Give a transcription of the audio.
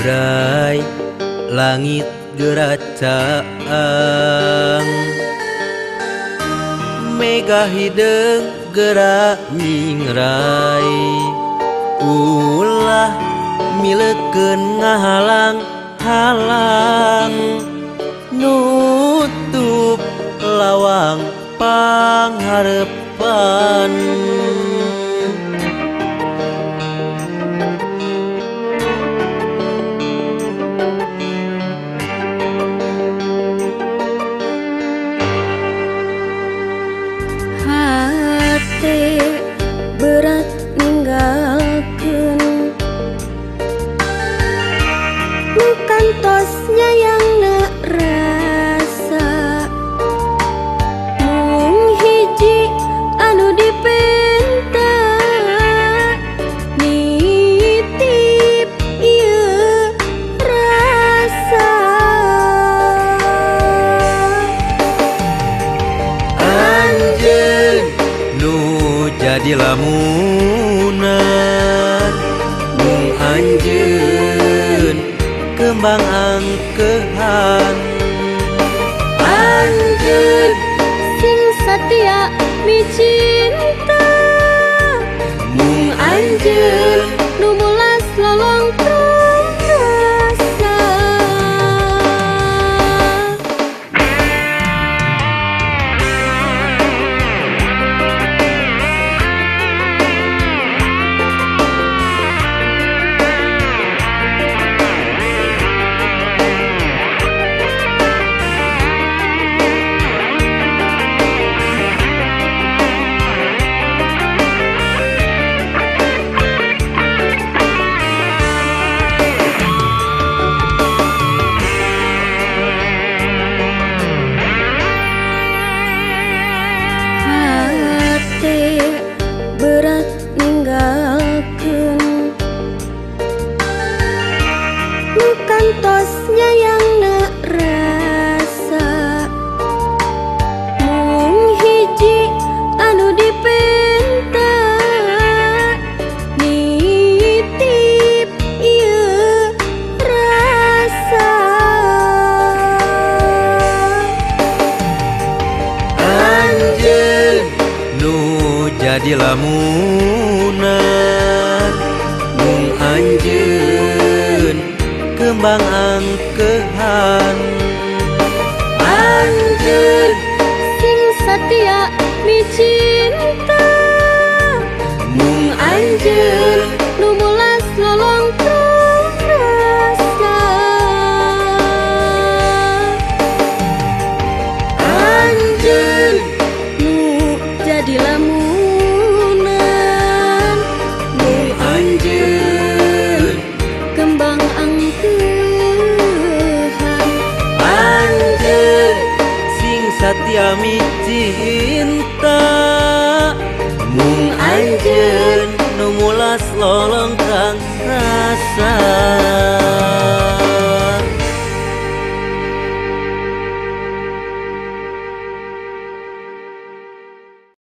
Bray langit geracaang, mega hideung gerak nyingrai. Ulah milekeun ngahalang-halang, nutup lawang pangharepan. Hate berat ninggalkeun, nu kantosnya yang rasa, mung hiji anu dipenta, nitip ieu rasa. Anjeun nu jadi lamunan, mung anjeun kembang angkehan. Anjeun sing satia micinta, mung anjeun nu mulas lolong rasa. Hate berat ninggalkeun, nu kantosnya yang rasa, mung hiji anu dipenta, nitip ieu rasa. Anjeun nu jadi lamunan, mung anjeun kembang angkehan. Anjeun sing satia micinta, mung anjeun nu mulas lolong rasa. Anjeun nu jadi lamunan, mung anjeun kembang angkehan. Anjeun sing satia micinta, mung anjeun nu mulas lolong.